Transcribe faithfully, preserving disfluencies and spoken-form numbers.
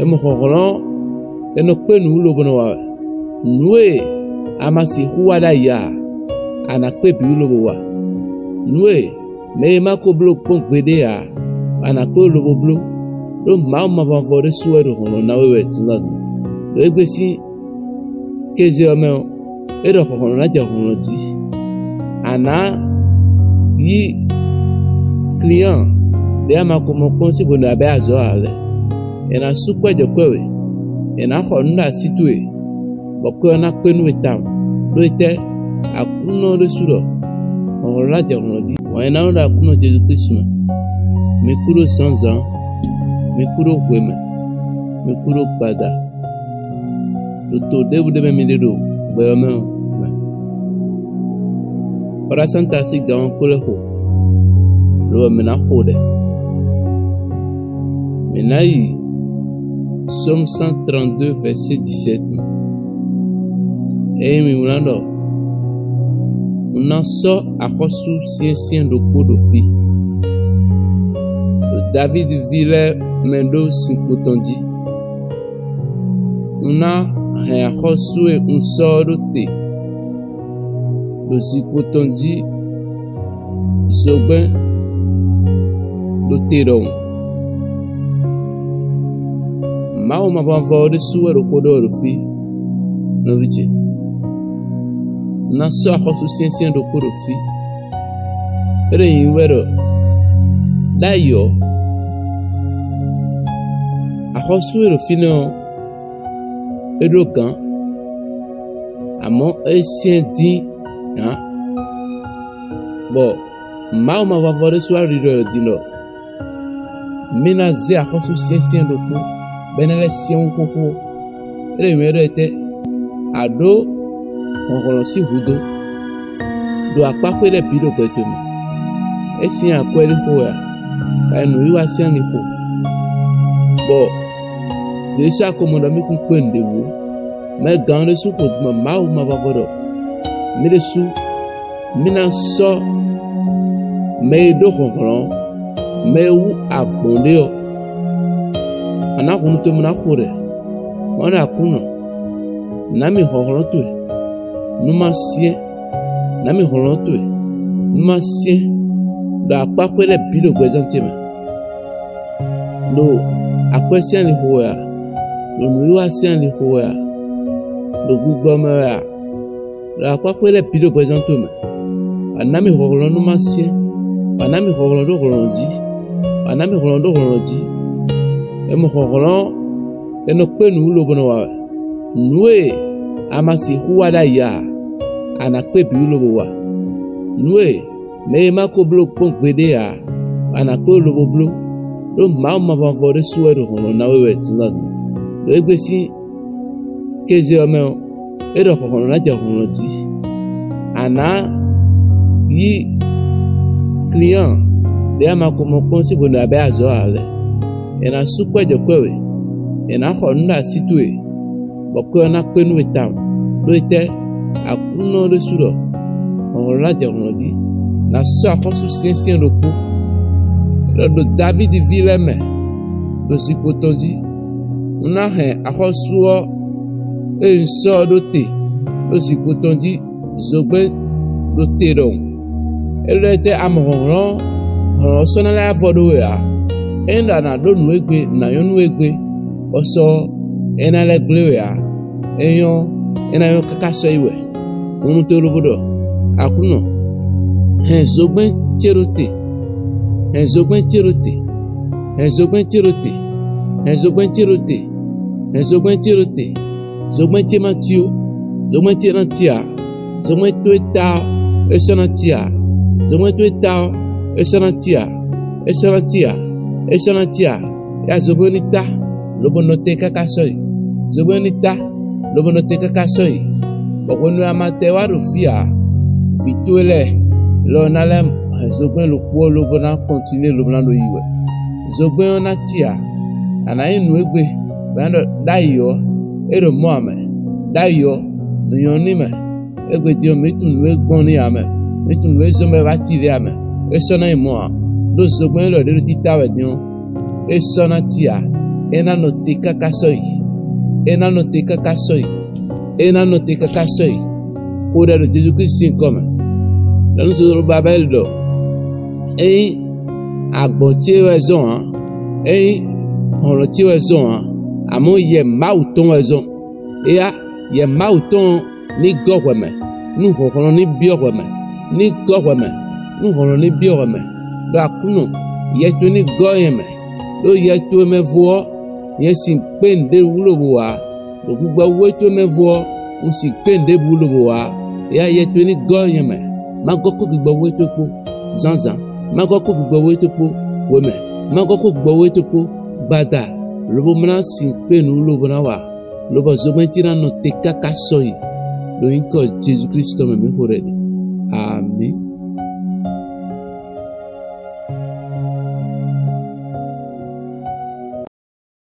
É mɔ hlɔ̌nhlɔ́n ɔ́, è nɔ kpé nǔ wú lobo nɔ wa wɛ. Nǔ e a ma sixú wa ɖ'ayǐ ǎ, a nǎ kpé bǐ wú lobo wa. Nǔ e mɛ e ma ko bló kpɔ́n gbeɖé ǎ, a nǎ kpé wú lobo bló, ɖó Mawu mavɔmavɔ ɖésú wɛ ɖo hlɔ̌nhlɔ́n ná we wɛ zǐnzán din. Ɖo égbé sín kéze ɔ́ mɛ ɔ́, é ɖɔ hlɔ̌nhlɔ́n ná jɛ hlɔ̌nhlɔ́n jí. A nǎ yí kliyán ɖě a ma ko mɔ kpɔ́n sín hwenu e a bɛ́ azɔ̌ ǎ lɛ́ɛ. È nǎ sú kwɛ́ jɔ kwɛ́ we; è nǎ xɔ nǔ ɖo así towe, bɔ kwɛ́ ɔ́ ná kpé nú we tawun. Ɖó étɛ́? Aklúnɔ ɔ́ ɖésú ɖɔ: Hlɔ̌nhlɔ́n ná jɛ hlɔ̌nhlɔ́n jí. Wǎn e ná nɔ ɖo Aklúnɔ Jezu Klísu mɛ. Mi kú ɖó zǎnzǎn, mi kú ɖó hwemɛ, mi kú ɖó gbada, ɖo to ɖěbǔ ɖé mɛ mi ɖe ɖo gbɛ ɔ́ mɛ ɔ́ mɛ. Ɔ́ ɖo asánta sín gan ɔ́ kpo lɛ́ xo, lo ɔ́, mǐ ná xo ɖɛ. Mǐ ná yi Sɔ́mu cent trente-deux, verset dix-sept mɛ. Ényí mi wlán ɖɔ: Un ná sɔ́ axɔ́sú syɛ́nsyɛ́n ɖokpó ɖo fí, ɖo Davídi ví lɛ́ɛ mɛ ɖó sinkpo tɔn jí. Un ná hɛn axɔ́sú e un sɔ́ ɔ́ ɖó te ɖo zinkpo tɔn jí zogbɛ́n ɖo te ɖɔhun. Mawu mavɔmavɔ ɔ́ ɖésú wɛ ɖo xó ɖɔ wɛ ɖo fí, nɔví ce. Un ná sɔ́ axɔ́sú syɛ́nsyɛ́n ɖokpó ɖo fí. É ɖo nyǐnyí wɛ ɖɔ ɖ'ayǐ ɔ́, axɔ́sú e ɖo fínɛ́ ɔ́, é ɖó gǎn, amɔ̌ é syɛ́n dín ǎ, bɔ Mawu mavɔmavɔ ɖésú wá ɖiɖɔ din ɖɔ: Mi ná zé axɔ́sú syɛ́nsyɛ́n ɖokpó, bɔ é ná lɛ́ syɛ́n wú xóxó. É ɖo nyǐ wɛ ɖɔ étɛ́? A ɖǒ hlɔ̌nhlɔ́n sín hudó, ɖo akpáxwé lɛ́ɛ bǐ ɖo gbɛ towe mɛ. É syɛ́n akwɛ́ lixo wɛ a? Ka nyí nǔwiwa sín alixo, bɔ ɖo é sɔ́ akomɔ ɖɔ mì kún kpé nǔɖé wú ó. Mɛ gǎn ɔ́ ɖésú xo din bɔ Mawu mavɔmavɔ ɖɔ: Mi ɖésú, mi ná sɔ́ mɛ e ɖó hlɔ̌nhlɔ́n ɔ́, mɛ e wú a gbɔn ɖe ɔ́, a nǎ hun nú towe mɛ ná xo ɖɛ. Wǎn ɖɔ: Aklúnɔ, nǎ mì hlɔ̌nhlɔ́n towe, nú má syɛ́n; nǎ mì hlɔ̌nhlɔ́n towe, nú má syɛ́n, ɖo akpáxwé lɛ́ɛ bǐ ɖo gbɛzán ce mɛ. Ɖo akwɛ́ sín alixo wɛ a? Ɖo nǔwiwa sín alixo wɛ a? Ɖo gbigbɔ mɛ wɛ a? Ɖo akpáxwé lɛ́ɛ bǐ ɖo gbɛzán towe mɛ. Wǎ ná mì hlɔ̌nhlɔ́n nú má syɛ́n; wǎ ná mì hlɔ̌nhlɔ́n ɖó hlɔ̌nhlɔ́n jí; wǎ ná mì hlɔ̌nhlɔ́n ɖó hlɔ̌nhlɔ́n jí. È mɔ hlɔ̌nhlɔ́n ɔ́, è nɔ kpé nǔ wú lobo nɔ wa wɛ. Nǔ e a ma sixú wa ɖ'ayǐ ǎ, a nǎ kpé bǐ wú lobo wa. Nǔ e mɛ e ma ko bló kpɔ́n gbeɖé ǎ, a nǎ kpé wú lobo bló, ɖó Mawu mavɔmavɔ ɖésú wɛ ɖo hlɔ̌nhlɔ́n ná we wɛ zǐnzán din. Ɖo égbé sín kéze ɔ́ mɛ ɔ́, é ɖɔ hlɔ̌nhlɔ́n ná jɛ hlɔ̌nhlɔ́n jí. A nǎ yí kliyán ɖě a ma ko mɔ kpɔ́n sín hwenu e a bɛ́ azɔ̌ ǎ lɛ́ɛ. È nǎ sú kwɛ́ jɔ kwɛ́ we; è nǎ xɔ nǔ ɖo así towe, bɔ kwɛ́ ɔ́ ná kpé nú we tawun. Ɖó étɛ́? Aklúnɔ ɔ́ ɖésú ɖɔ: Hlɔ̌nhlɔ́n ná jɛ hlɔ̌nhlɔ́n jí; nǎ sɔ́ axɔ́sú syɛ́nsyɛ́n ɖokpó, é ɖɔ ɖo Davídi ví lɛ́ɛ mɛ, ɖo zinkpo tɔn jí. Un ná hɛn axɔ́sú ɔ́ e un sɔ́ ɔ́ ɖó te ɖo zinkpo tɔn jí zogbɛ́n ɖo te ɖɔhun. É ɖɔ étɛ́? A mɔ hlɔ̌nhlɔ́n ɔ́, hlɔ̌n ɔ́ sɔ́ ná lɛ́ avɔ ɖó we ǎ. Ényí ɖɔ a nǎ ɖó nǔ e gbe, nǔ ná nyɔ́ nú we gbe, bɔ sɔ ɔ́, é ná lɛ́ gblé we ǎ; é nyɔ́ ɔ́, é ná nyɔ́ káká sɔ́ yi wɛ. Wuntun lobo ɖɔ: Aklúnɔ, hɛn zogbɛ́n ce ɖó te, hɛn zogbɛ́n ce ɖó te, hɛn zogbɛ́n ce ɖó te, hɛn zogbɛ́n ce ɖó te, hɛn zogbɛ́n ce ɖó te. Zogbɛ́n ce ma cí ó; zogbɛ́n ce ná cí ǎ; zogbɛ́n towe ta ɔ́, é sɔ́ ná cí ǎ; zogbɛ́n towe ta ɔ́, é sɔ́ ná cí ǎ; é sɔ́ ná cí ǎ; é sɔ́ ná cí ǎ. Ya zogbɛ́n ní ta, lobo nɔ te káká sɔ́ yi. Zogbɛ́n ní ta, lobo nɔ te káká sɔ́ yi, bɔ hwenu e a ma tɛ wá ɖo fí ǎ, vǐ towe lɛ́ɛ lɔ ná lɛ́ hɛn zogbɛ́n ɖokpó ɔ́ lobo ná kɔntinué lobo ná ɖo yi wɛ. Zogbɛ́n ɔ́ ná cí ǎ; a nǎ nyí nǔ e gbe bɔ é ná ɖɔ: Ɖ'ayǐ ɔ́, é ɖo mɔ̌ ǎ mɛ; ɖ'ayǐ ɔ́, nǔ nyɔ́ n'i mɛ; égbé din ɔ́, mǐ tunwun nǔ e gbɔn n'i ǎ mɛ; mǐ tunwun nǔ e zɔ́n bɔ é wá cí ɖě ǎ mɛ; é sɔ́ ná nyí mɔ̌ ǎ. Ɖó zogbɛ́n élɔ́ ɖě ɖo títá wɛ din ɔ́, é sɔ́ ná cí ǎ. É ná nɔ te káká sɔ́yi. É ná nɔ te káká sɔ́yi. É ná nɔ te káká sɔ́yi. Xo ɖɛ ɖo Jezu Klísu sín nyǐkɔ mɛ. Lɔ̌nú Zozobabɛ́li ɖɔ: Ényí agbɔ̌n ce wɛ zɔ́n ǎ, ényí hlɔ̌nhlɔ́n ce wɛ zɔ́n ǎ, amɔ̌ yɛ Mawu tɔn wɛ zɔ́n. Éyá, yɛ Mawu tɔn ɔ́ ní gɔ́ hwɛ mɛ, nú hlɔ̌nhlɔ́n ní byɔ́ hwɛ mɛ, ní gɔ́ hwɛ mɛ, nú hlɔ̌nhlɔ́n ní byɔ́ hwɛ mɛ, ɖɔ Aklúnɔ, yɛ towe ní gɔ́ nyɛ mɛ, ɖó yɛ towe mɛ vo ɔ́, nyɛ sin kpé nǔɖé wú lobo ǎ, ɖo gbigbɔ wú e towe mɛ vo ɔ́, un sin kpé nǔɖěbǔ lobo ǎ. Éyá, yɛ towe ní gɔ́ nyɛ mɛ, má gɔ́ kó gbigbɔ wú e towe kpó zǎnzǎn, má gɔ́ kó gbigbɔ wú e towe kpó hwemɛ, má gɔ́ kó gbigbɔ wú e towe kpó gbada, lobo má ná sin kpé nǔ lobo ná wa, lobɔ zogbɛ́n ce ná nɔ te káká sɔ́yi, ɖo nyǐkɔ Jezu Klísu tɔn mɛ mǐ xo ɖɛ ɖe. Amǐ.